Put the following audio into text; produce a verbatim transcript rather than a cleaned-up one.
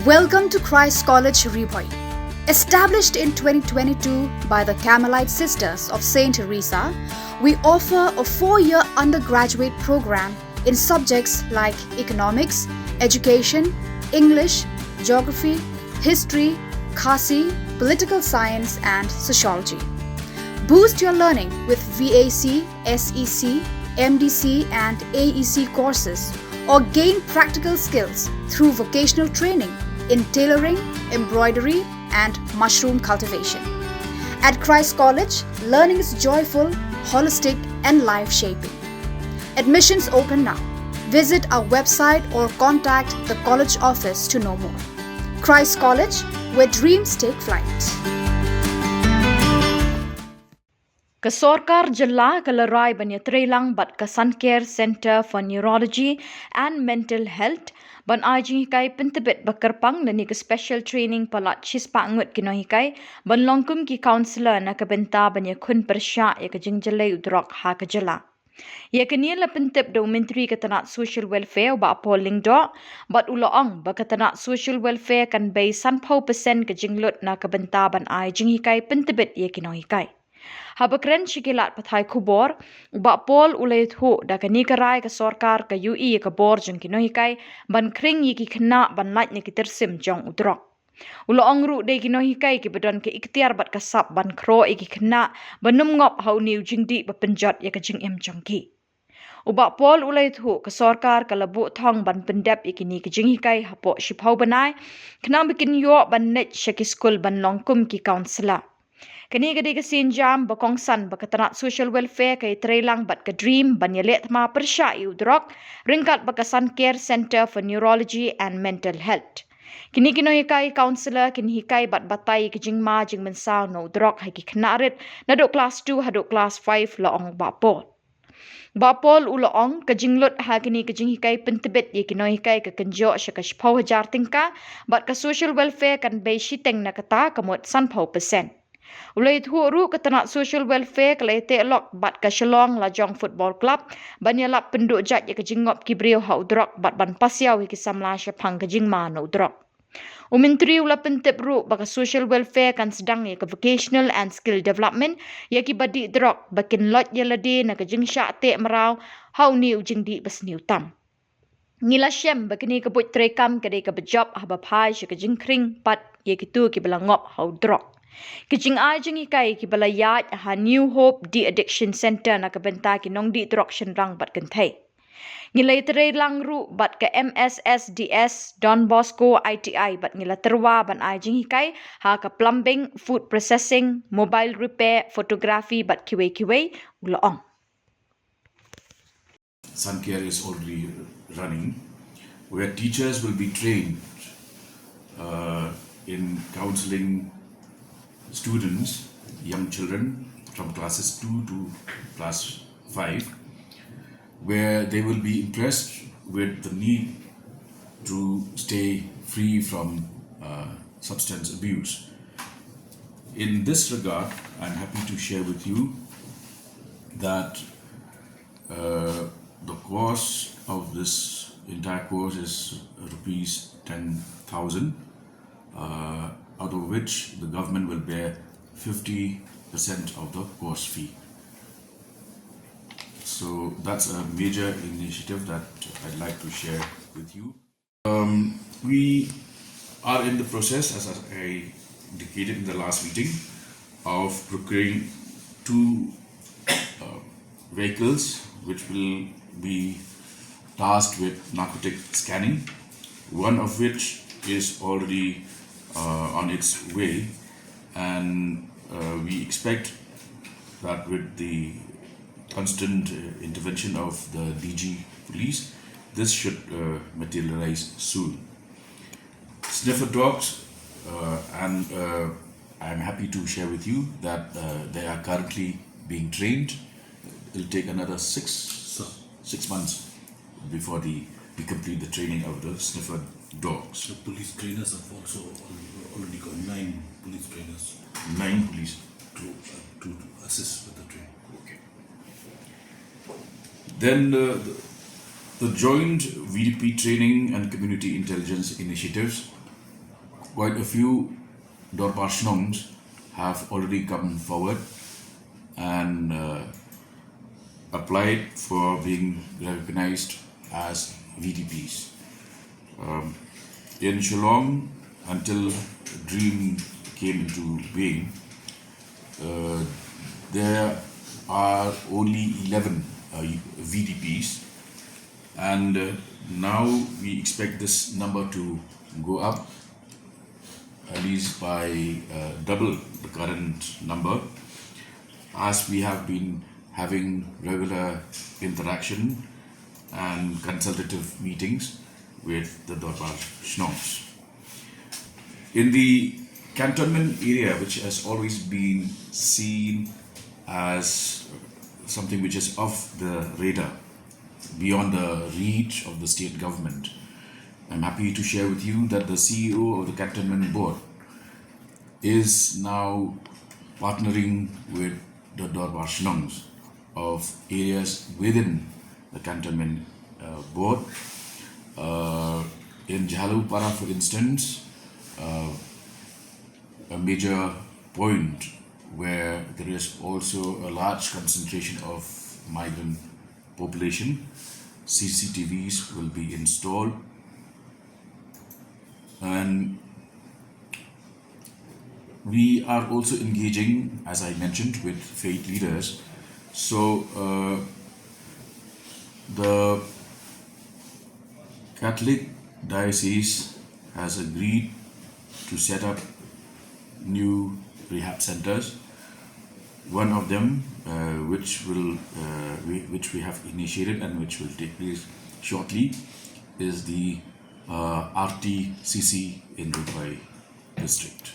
Welcome to Christ College Ri Bhoi. Established in twenty twenty-two by the Carmelite Sisters of Saint Teresa, we offer a four year undergraduate program in subjects like economics, education, English, geography, history, Khasi, political science, and sociology. Boost your learning with V A C, S E C, M D C, and A E C courses, or gain practical skills through vocational training in tailoring, embroidery, and mushroom cultivation. At Christ College, learning is joyful, holistic, and life shaping. Admissions open now. Visit our website or contact the college office to know more. Christ College, where dreams take flight. Ka sorkar jylla ka la rai ban ïatreilang bad ka Sankare Centre for Neurology and Mental Health ban ai jinghikai pyntbit ba kyrpang lane ka special training palat shispah ngut ki nonghikai ban long kum ki counsellor na ka bynta ban ïakhun pyrshah ïa ka jingjlei u drok ha ka jylla. Ïa kane la pyntip da u Myntri ka tnat Social Welfare u Bah Paul Lyngdoh, bad u la ong ba ka tnat Social Welfare kan bei sanphew percent ka jinglut na ka bynta ban ai jinghikai pyntbit ïa ki nonghikai. Haba kren sha ki lad pathai khubor, u Bah Paul u la ïathuh da kane ka rai ka sorkar ka ïohi ïa ka bor jong ki nonghikai ban khring ïa ki khynnah ban lait na ki tyrsim jong u drok. U la ong ruh dei ki nonghikai kiba don ka iktiar bad ka sap ban khroh ïa ki khynnah ban ym ngop ha une u jingdih ba pynjot ïa ka jingim jong ki. U Bah Paul u la ïathuh ka sorkar ka la buh thong ban pyndep ïa kine ki jinghikai hapoh shiphew bnai, khnang ba kin ïoh ban leit sha ki skul ban long kum ki counsellor. Kane ka dei ka sienjam ba kongsan ba ka tnat Social Welfare ka ïatreilang bad ka DREAM ban ïaleh thma pyrshah ïa u drok, ryngkat bad ka Sankare Centre for Neurology and Mental Health. Kine ki nonghikai counsellor kin hikai bad batai ïa ka jingma jingmynsaw na u drok ha ki khynnah rit naduh klas two haduh klas five, la ong u Bah Paul. Bah Paul u la ong ka jinglut ha kine ka jinghikai pyntbit ïa ki nonghikai ka kynjoh sha ka shiphew hajar tyngka, bad ka Social Welfare kan bei shiteng na kata, ka mut sanphew percent. U la ïathuh ruh ka tnat Social Welfare ka la ïateh lok bad ka Shillong Lajong Football Club ban ïalap pynduh jait ïa ka jingngop ki briew ha u drok bad ban pasiaw ïa ki samla shaphang ka jingma na u drok. U Myntri u la pyntip ruh ba ka Social Welfare kan sdang ïa ka vocational and skill development ïa kiba dih drok ba kin lait ïa lade na ka jingshah teh mraw ha une u jingdih ba sniew tam. Ngi la shem ba kane ka buit treikam ka dei kaba jop haba phai sha ka jingkhring pat ïa kito kiba la ngop ha u drok. Ki jingai jinghikai kiba la ïaid ha New Hope De-Addiction Centre na ka bynta ki nongdih drok shynrang bad kynthei. Ngi la ïatreilang ruh bad ka M S S D S, Don Bosco I T I bad ngi la tyrwa ban ai jinghikai ha ka plumbing, food processing, mobile repair, photography bad kiwei kiwei, u la ong. Sankare is already running, where teachers will be trained uh, in counseling students, young children from classes two to class five, where they will be impressed with the need to stay free from uh, substance abuse. In this regard, I'm happy to share with you that uh, the cost of this entire course is rupees ten thousand, uh, out of which the government will bear fifty percent of the course fee. So that's a major initiative that I'd like to share with you. Um, we are in the process, as I indicated in the last meeting, of procuring two uh, vehicles which will be tasked with narcotic scanning, one of which is already uh, on its way, and uh, we expect that with the constant uh, intervention of the D G police, this should uh, materialize soon. Sniffer dogs, uh, and uh, I'm happy to share with you that uh, they are currently being trained. It'll take another six, six months before the, we complete the training of the sniffer dogs. The police trainers have also al- already got nine police trainers Nine police. to, uh, to, to assist with the training. Okay. Then the, the, the joint V D P training and community intelligence initiatives Quite a few Dorbar Shnongs have already come forward and uh, applied for being recognized as V D Ps. Um, in Shillong, until DREAM came into being, uh, there are only eleven uh, V D Ps, and uh, now we expect this number to go up at least by uh, double the current number, as we have been having regular interaction and consultative meetings with the Dorbar Shnongs. In the cantonment area, which has always been seen as something which is off the radar, beyond the reach of the state government, I'm happy to share with you that the C E O of the Cantonment Board is now partnering with the Dorbar Shnongs of areas within the Cantonment uh, Board. Uh, in Jhalawpara, for instance, uh, a major point where there is also a large concentration of migrant population, C C T Vs will be installed. And we are also engaging, as I mentioned, with faith leaders. So uh, the Catholic Diocese has agreed to set up new rehab centers. One of them, uh, which will uh, we, which we have initiated and which will take place shortly, is the uh, R T C C in Ri Bhoi district.